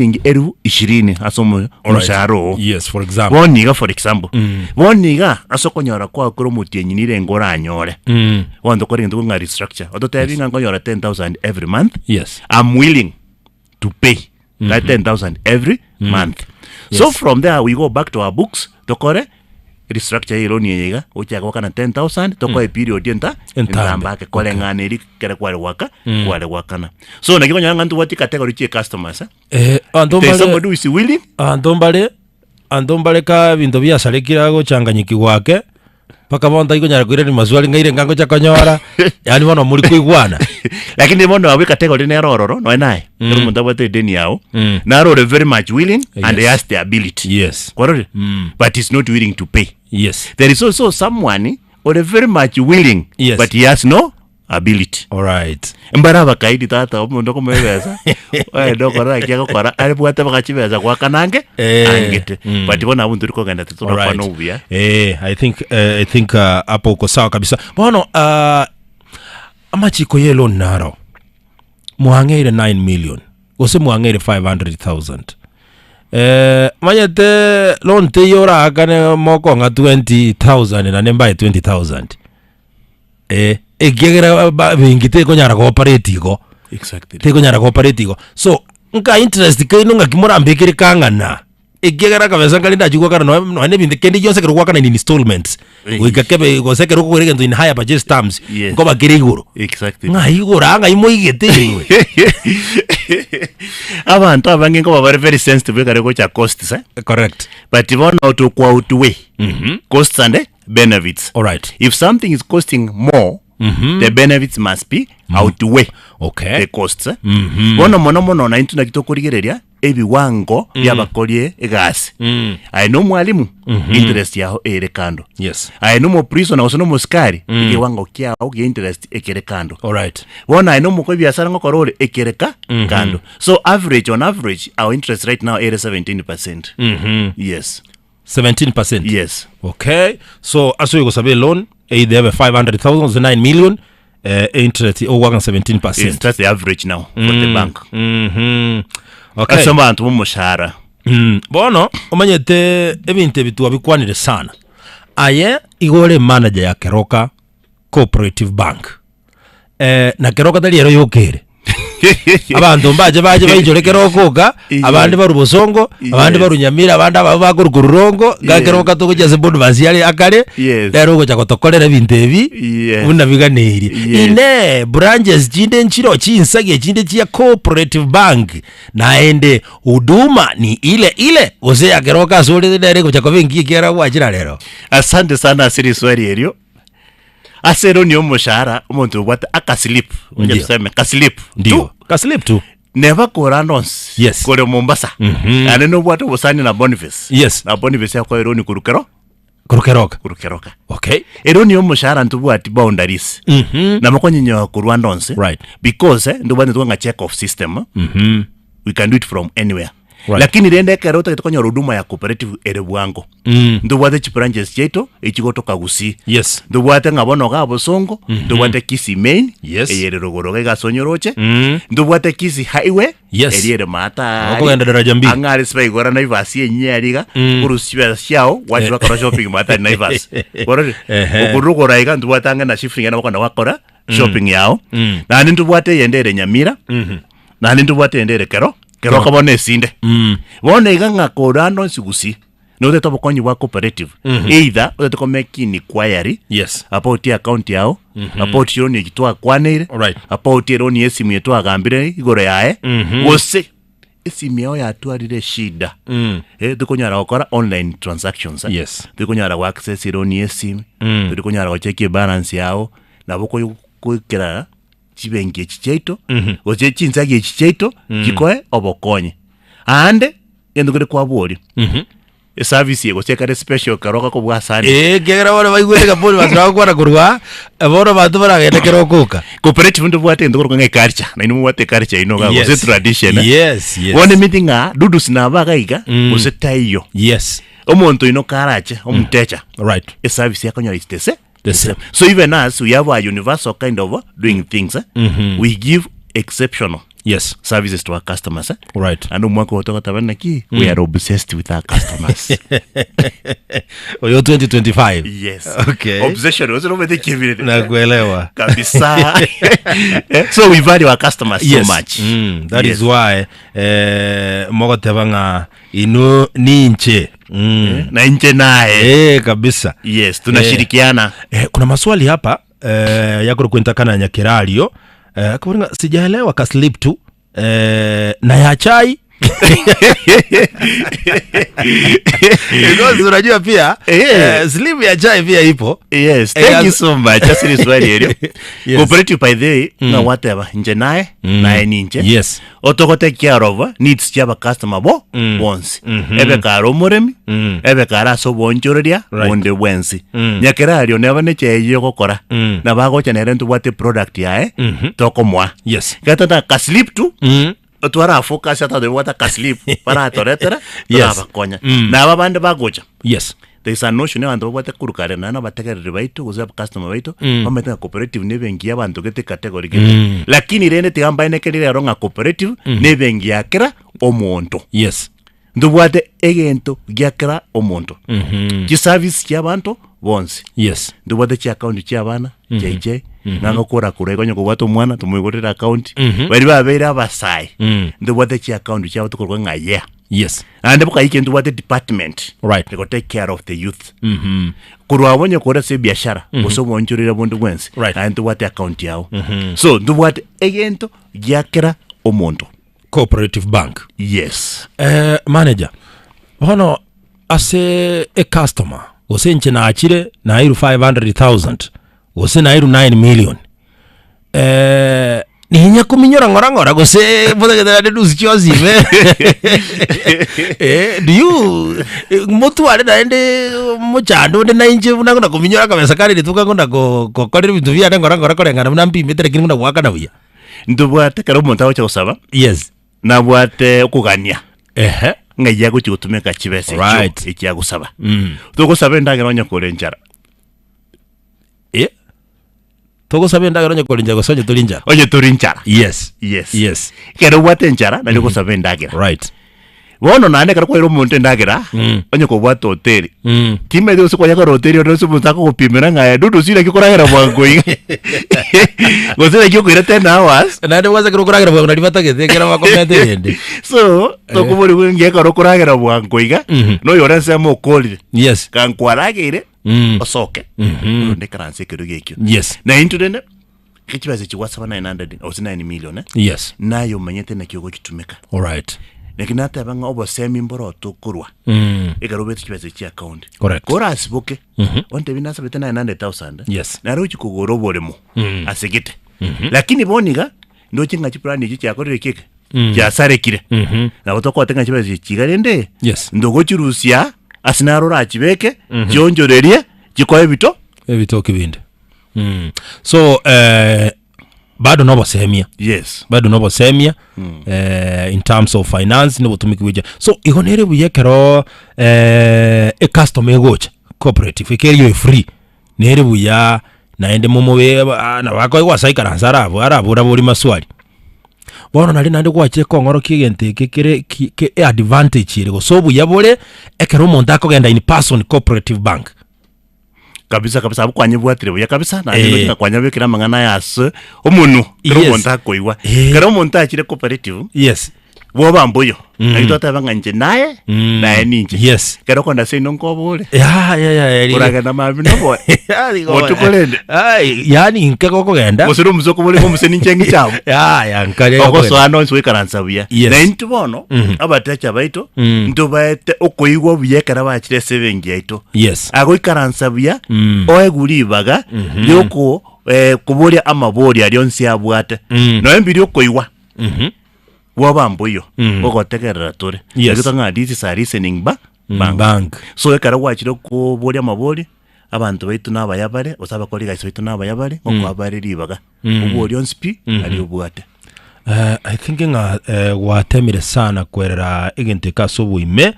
Chiringi elifu ishirini ase omo- omoshahara oo. Yes, for example. Bono iga for example, bono iga ase okonyora kwao kera omotienyi nire engo oranyore. Bono tokore egento ng'a restructure. Ototebi ng'a nkonyora 10,000 every month. Yes. I'm willing to pay that 10,000 every month. So Yes. from there we go back to our books tokore restructure ye loan eye iga gochaka goakana 10,000 tokoe period enta Entambe. entambe ake koreng'ana eri kere kware goaka kware goakana. So naki okonyora ng'a ntobwati category chie customers eh. Eh, abanto There is mbare somebody who is willing abanto mbare abanto mbare ka ebinto biasarekire agochanganyikigwa ake mpaka bono tarikonyara koirania maswali ng'a ire ngocha konyora yaani bono mori koigwana. Lakini bono abwo ecategory nere ororo nonya naye ekero omonto abwate edeni yao naro ore very much willing and he Yes. has the ability Yes. kwarorire but he's not willing to pay Yes. there is also someone ore very much willing Yes. but he has no ability Alright. Mbare abakaidi tata omonto okomoa ebesa oende okora naki agokora arebwate baka chibesa goakana ange Eh, angete but bono abwo ntori kogenda titorakwana Alright. obuya Eh, I think eh, I think uh, hapo uko sawa kabisa. Bono uh, amachiko ye loan naro mwang'eire 9 million gose mwang'eire 500,000 eh, manyete loan teiyo oraakane mokong'a 20,000 nane mbae 20,000 Eh, ekiagera ba- benki tekonyara gooperate igo Exactly. tekonyara gooperate igo so nka interest kaino ng'aki morambekere kang'ana ekiagera kabesa nkare ndachia goakana noe nonya na ebinto kende gionsi ekero goakana in installments Eh. goika kebe gose ekero okogora egento in hire purchase terms Yes. nkoba kere igoro Exactly. ng'ai igoro aa ng'ai moigete inwe Abanto abange nkoba bare very sensitive ekero gocha costs eh? correct But bono tokwa outweigh costs and benefits. Alright. If something is costing more, the benefits must be outweigh Okay. the costs. Eh? Bono mono mono na intwe naki tokorigereria ebiwango biabakorie egasi. Aye no mwalimu interest yao ere kando. Yes. Aye no moprisoner gose no mosikari ekiwango kiao gia interest ekere kando. Alright. Bono aye nomokori biasara ngokora ore ekere ka kando. So average on average our interest right now ere 17%. Yes. 17%. Yes. Okay. So ase oyogosaba eloan either ebe 500,000 gose 9 million eh, interest ogwaka 17%. It's that's the average now for the bank. Mhm. Okay. Ase abanto b'omoshahara. Mm. Bono omanyete ebinto ebi twabikwanire sana. Aye igo ore manager ya Keroka Cooperative Bank. Eh, na Keroka tari ero yokere. Abanto mbache bache baichore Keroka oka, Yes. abande barwe Bosongo, abande Yes. barwe Nyamira, abande ababo bakorwa Korurongo, iga Yes. Keroka togochia ase Boniface are akare, Yes. rero ogocha gotokorera ebinto ebi, Yes. buna biganeirie. Yes. Inee, branches chinde nchiroo chinsagia echinde chia Cooperative Bank, naende huduma ni ile ile, gose ya Keroka ase ore nere egocha koba engiya ekiagera gwachire rero? Asante sana ase riswali erio. Ase eroni y'omoshahara omonto obwate akaslip, onye Ndio. tuseme kaslip Ndio. tu Kaslip tu. neba kore ande onsi Yes. kore Mombasa naende nobwate obosani na Boniface Yes. na Boniface akoe eroni korwa kero Korwa Keroka. korwa Keroka Okay. eroni y'omoshahara ntobwati boundaries nabo konyenyoa korwa ande onsi Right. because eh, ntobwate ntobwate ng'a check off system we can do it from anywhere Right. Lakini rende ekero otagete konyora huduma ya cooperative ere bwango ntobwate chibranches chiaito echigotoka Gusii Yes. ntobwate ng'a bono iga Bosongo ntobwate Kisii main Yes. eye ere rogoro iga iga ase onyoroche ntobwate Kisii highway Yes. eria ere maata aria Okogenda daraja mbili. ang'e are sibaigora Naivas enyia aria iga korusia chibesa chiao gwachia gwakora shopping maata aria Naivas Kwarorire? Ehe. Okorwa iga ntobwate ang'e na shifting nabo okogenda gwakora shopping yao naende ntobwate eyende ere Nyamira Naende ntobwate ende ere kero, keroka bono esinde. Bono iga ng'a kore ande onsi gusii, notete obokonyi bwa cooperative, either otete ko make inquiry Yes. about account yao, about loan eki twakwaneire, Alright. about eloan ya esimu eye twagambire igoro yaye, gose esimu yao yatwarire eshida, eh, tokonyara gokora online transactions, eh. Yes. Torikonyara go access eloan ya esimu, torikonyara gocheck ebalance yao, nabo okoyo goikera chibenki echi chiaito, gose chinsagi echi chiaito, chikoe obokonyi. Aande, egento kere kwaboria, eservice eye gose ekare special ekero gakobua asande. Ee, ekiagera bono baigwete ng'a bori banto bagokwana korwa aa, eh, bono abanto baragende kera okoka. Cooperative ntobwate egento korokwa ng'a eculture, nainwe mobwate eculture yaino igaa gose Yes. tradition eh. Yes, yes. Bono emeti ng'a dudus nabo iga iga, gose taiyo. Yes. Omonto oino karache, omutecha, Right. eservice akonyora is the same. The same. So even us, we have a universal kind of doing things. Eh? We give exceptional. Yes. Services to our customers, eh? Right. Naende omwaka oyo togoteba naki, we are obsessed with our customers. Oyo 2025. Yes. Okay. Obsession, gose nomanyete ekiebirete. Nakuelewa. Kabisa. Eh, so we value our customers Yes. so much. That Yes. is why eh, mogoteba ng'a inu ninche. Na inche naye. Eh, kabisa. Yes, tunashirikiana. Eh, kuna maswali hapa eh, yakoro kwentakana nyakerario eh, akabora ng'a sijaelewa ka slip tu eh, na ya chai because unajua pia Eh. eh, slip ya chai pia ipo. Yes, Eh, thank you as- so much. Ase riswali erio. Yes. Cooperative by the way, ng'a gwateba inche naye, naye ninche. Yes. Otogote care of needs chia abacustomer bo bonsi. Ebe kare omoremi, ebe kare ase obonchoreria Right. bonde bwensi. Nyakerario neba ne chai ogokora, nabo agocha nere ntobwate product yaye, tokomoa. Yes. Gete ka slip tu, otwara focus atatobwata ka slip, baratoretera, Yes. torabakonya. Nabo abande bagocha. Yes. There is a notion abanto babwate korwa kare naende abategereri baito gose abacustomer baito bamaete ng'a cooperative na ebenki ya abanto gete category gete. Lakini rende tiga mbaeneke rero ng'a cooperative na ebenki ya kera omonto. Yes. Ntobwate egento gia kera omonto. Chiservice chia abanto bonsi. Yes. Ntobwate chiaccount chia abana chiaiche ng'a gokora korwa iga onye kobwate omwana tomoigorere account. Baria babeire abasae ntobwate chiaccount chiabo tokorokwa ng'a yeah. Yes. Naende bokaike ntobwate department Right. ego take care of the youth. Korwa abwo onye kore ase ebiashara gose obonchoreri bonde bwensi Right. naende ntobwate account yao. So ntobwate egento gia kera omonto. Cooperative bank. Yes. Eh, manager bono ase ecustomer gose inche nachire nairwe 500,000 gose nairwe 9 million eh, ninya kominyora ng'ora ng'ora gose botagete naende nusu chionsi ime eh, do you eh, motware naende mochando onde na inche buna ngona kominyora akabesa kare rituko ngona go- gokorera ebinto biane ng'ora ng'ora koreng'ana buna mpimete lakini ngona goakana buya. Ntobwate ekero omonto agocha gosaba, Yes. nabwate okogania Ehe. ng'ai agochia gotumeka chibesa echio Right. echi agosaba. Togosaba endagera onye kore enchara. Eh. Togosaba endagera onye kore enchara gose onye tori nchara. Onye tori nchara. Yes. Yes. Yes. Ekero obwate enchara nario ogosaba endagera. Right. Bono naende ekero kwaire omonto endagera, onye kobwate hoteli, timanyeti gose kwanya kore hoteli onde ase omonto akogopimera ng'a aye dudu sire naki okoragera bwango iga. Gose naki okoira 10 hours. Naende kwanza ekero okoragera bwango naria batagete ekero bakomenta eyende. So, tokoborigwa ng'a ekero okoragera bwango iga, noyo ore ensemo okorire. Yes. Kankwarageire, osoke, oyonde ekaranse ekerogo ekio. Yes. Na intwe rende, Chibesa echi gwasaba 900 gose 9 million eh? Yes. Naye omanyete naki ogochitumeka. Alright. Naki nateba ng'a obosemi mboro tokorwa ekero obete chibesa echi account. Correct. Korasiboke, ontebi nasabete 900,000. Yes. Naro ochi kogora oboremo ase gete. Lakini bono iga, ndoche ng'a chiplani echio chiakorire ki eke? Chiasarekire. Nabo tokote ng'a chibesa echi iga rende, Yes. ndogochirusia ase naro orachibeke, chionchorerie, chikoe ebito, Ebitoki binde. Mm. So eh, bado nobosemia Yes. bado nobosemia eh, in terms of finance nobotumiki bwecha so igo nere buya ekero eh, ecustomer egocha cooperative ekerio efree nere buya naende momobe ah, nabo akoigwa ase aikaranse arabo araborabori maswali bono naria naende gwachire kong'orokia egento eke kere ki ke eadvantage ere gose obuya bore ekero omonto akogenda in person cooperative bank. Kabisa kabisa abwo kwanyebwatire buya kabisa naende Eh. ngochia kwanyabekera amang'ana aya ase omonwa kera Yes. omonto akoigwa Eh. kera omonto achire cooperative Yes. bwoba mbuyo naki twateba ng'a inche naye naye ninche Yes. kero okonda seino nkobore Ya, ya, ya, ya, koragenda mambia noboe Botuko rende. Ai, yaani inke gokogenda gose ore omusa okobore ng'a omuse ninche ng'iche abwo Ya, ya, nkaria gokogenda. ogosoa nonsi goikaransa buya Yes. na intwe bono abatecha baito ntobaete okoigwa buya ekero bachire ase ebenki yaito Yes. Agoikaransa buya, oegwe ribaga ri'oko eh, koboria amabori aria onsi abwate. Nonya mbiria okoigwa, bwoba mboiyo, ogotegerera tore. Yes. Ekio ng'a this is a listening ba bank. Bank. So ekero gwachire koboria amabori, abanto baito nabaya bare, gose abakori egasi baito nabaya bare, ngokoa bare ribaga. Oborie onsi pi, aria obwate. Eh, I think ng'a eh, gwatemire sana kwerera egento eke ase oboime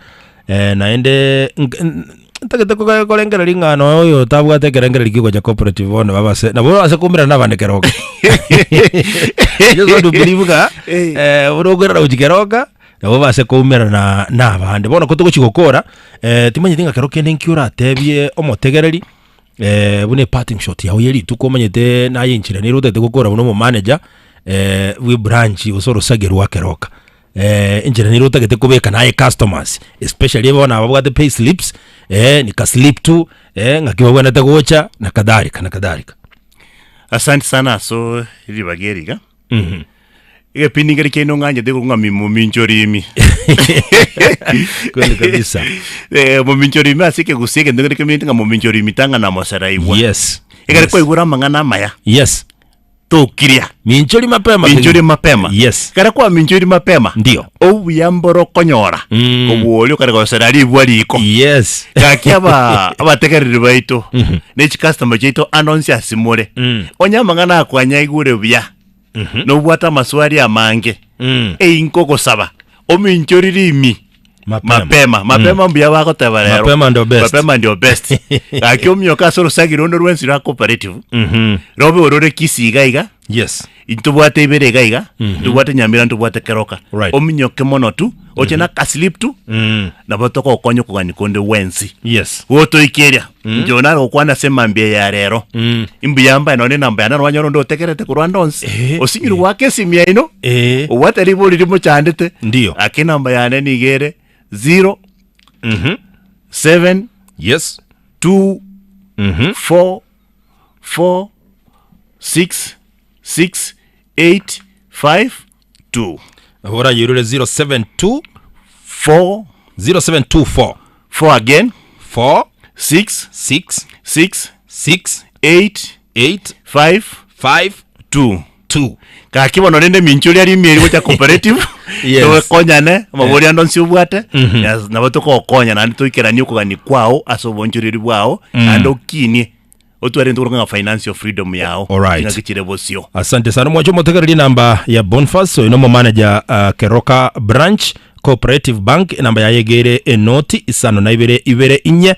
eh, naende nk- n- Ntagete koga- korengereria ng'a noe oyo otabwate ekerengererio kia ogocha cooperative bono babase nabo ase koumerana na abande keroka. I just want to believe ng'a Eh. eh, buna okoirana gochia keroka nabo base koumerana na abande. Bono ko togochia gokora eh, timanyeti ng'a kero kende nki oratebie omotegereri eh, buna eparting shot yago ya rituko omanyete naye enchera nere otagete gokora buna omomanager eh, bwe branch gose orosage rwa keroka. Eh, enchera nere otagete kobeka naye customers especially bono ababwate pay slips eh, nika slip tu eh, ng'aki babwenerete gocha na kadhalika na kadhalika. Asante sana aso ribaga eri iga. Egepindi nkeri kiaino ng'anchete korwa ng'a mi- mominchori imi. Kweli kabisa. Eh, mominchori imi ase ekegusii egento kere keminto ng'a mominchori imi tang'ana moseraigwa. Yes. Ekere Yes. kwaigure amang'ana amaya, Yes. tokiria. Minchori mapema. Minchori mapema. Yes. Ekere kwaminchori mapema, Ndio. obuya mboro okonyora, Mm. kobua oria okare gosera ribwa riko. Yes. Gaki aba abategereri baito ne chicustomer chiaito ande onsi ase more Mm. onye amang'ana akwanyaigure buya nobwate amaswali amange Mm. ei nkogosaba ominchori rimi Mapema. mapema mapema mbuya bagoteba rero Mapema ndio best. mapema ndio best gaki omioka ase orosagi runde rwensi rwa cooperative Mhm. robe orore Kisii iga iga Yes. ntobwate ibere iga iga ntobwate Nyamira ntobwate Keroka Right. ominyoke mono tu oche na kaslip tu Mm. nabo togokonya okogania konde gwensi Yes. gotoikeria inche nare gokwana ase emambia ya rero Mm. imbuya mbae nonye enamba yane nwanyora onde otegerete korwa ande onsi Eh, osinyire goaka esimi yaino Eh. obwate ribori rimochandete Ndio. ake enamba yane niga ere 0 Mhm. 7 Yes. 2 Mhm. 4 4 6 6 8 5 2 Orayirure 072 4 0724 4 again 4 6 6 6 6 8 8 5 5 2 2 gaki bono rende mincho ria rimieri gocha cooperative Yes. togokonyane amabori ande onsi obwate Yes, nabo togokonya naende toikeranie okogania kwao ase obonchoreri bwao naende okinie Otware intwe korokwa ng'a financial freedom yao Alright. ching'aki chire bosio. Asante sana mwancho motegererie namba ya Boniface oyo nomo manager uh, Keroka branch Cooperative Bank enamba yaye egere enoti isano na ibere ibere inye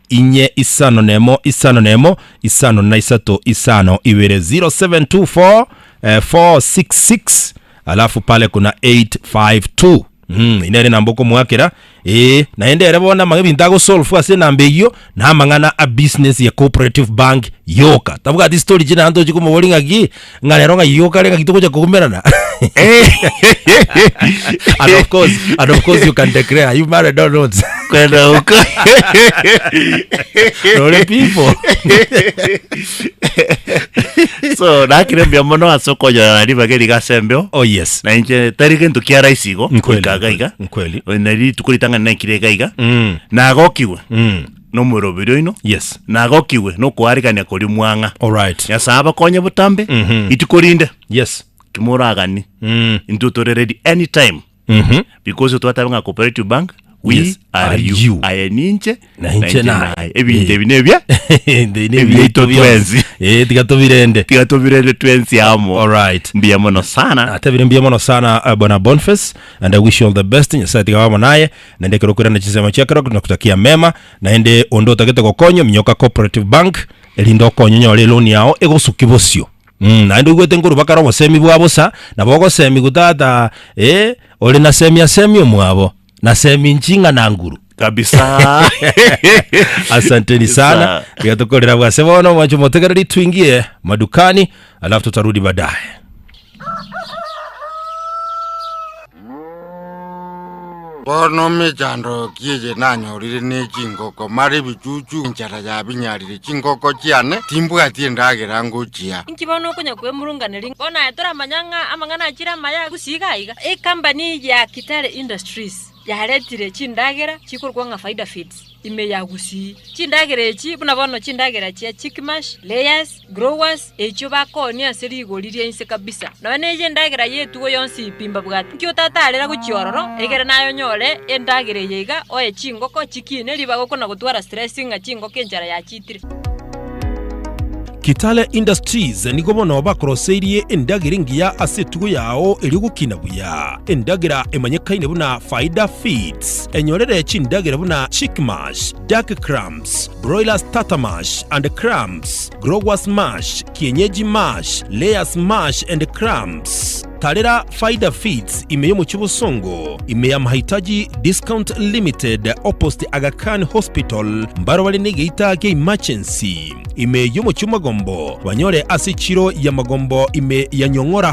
inye isano nemo isano nemo isano na isato isano ibere 0724 eh, 466 alafu pale kuna 852 Mm, inere namba okomoakera ee naende ere bono amang'a ebinto agosolve ase enamba eyio na amang'ana a business ya cooperative bank yoka tabwati story chinde naende tochi komoboria ng'aki ng'a rero ng'ai yoka are ng'aki togocha koumerana and of course and of course you can declare are you married or not Kwenda huko. Nore people so nakire mbuya mono ase okonyora ribaga eriga ase embeo oh yes na inche tari gento kia rahisi igo Nkweli, goika iga iga nkweli. na rituko ritang'ani naikire iga iga Mm. nagokigwe Mm. nomoroberi oino yes nagokigwe nokoarigania koria mwang'a all right nyasaye abakonye botambe Mhm. ituko rinde yes timoragani mm. intwe tore ready anytime mm-hmm. because twateba ng'a cooperative bank we Yes, are are you, you. aye ninche Na inche naye. ebinto Eh. ebi nebia ebyaito twensi. Eh, tiga tobirende tiga tobirende twensi amo all right mbuya mono sana atebire mbuya mono sana uh, bwana Boniface and I wish you all the best nyasaye tiga wamo naye naende ekero okoirana chinsemo chia kero nakutakia mema naende onde otagete gokonya minyoka cooperative bank erinde okonye onyore eloni yao egosuki bosio Mm, naende oigwete nkorwa bakare obosemi bwa bosa nabo ogosemiwa tata eh, ore na semia semia omwabo na semi nchinga na nguru kabisa asanteni sana Sa- tiga tukorera bwase bono mwancho motegereri tuingie madukani alafu tutarudi baadaye Bono mechando ki eye nanyorire ne chingoko, mara ebichuchu enchara yabinyarire chingoko chiane, timbwati endagera ngochia. Inki bono okonya kwemurunganeria? Bono aye toramanya ng'a amang'ana achire amaya gusii iga iga. Ecompany ya Kitale Industries yaretire chindagera chikorokwa ng'a Faida Feeds ime ya Gusii. Chindagera echi buna bono chindagera chia chick mash, layers, growers, echio bakoonia ase rigori ria inse kabisa. Nonya neye endagera y'etugo yonsi pi mbabwate. Inki otatarera gochia ororo, egere naye onyore endagera eye iga oe chingoko chikine ribaga okona gotwara stress ng'a chingoko enchara yachiitire. Kitale Industries nigo bono bakoroseirie endagera engiya ase etugo yao erio gokina buya. Endagera emanyekaine buna Faida Feeds enyorere chindagera buna chick mash, duck crumbs, broiler starter mash and crumbs, growers mash, kienyeji mash, layers mash and crumbs. Tarera Faida Feeds ime y'omochie Bosongo, ime ya Mahitaji Discount Limited opposite Aga Khan Hospital, mbaro bare negeita kia emergency. Ime y'omochie o Magombo, banyore ase echiro ya Magombo ime ya Nyong'ora.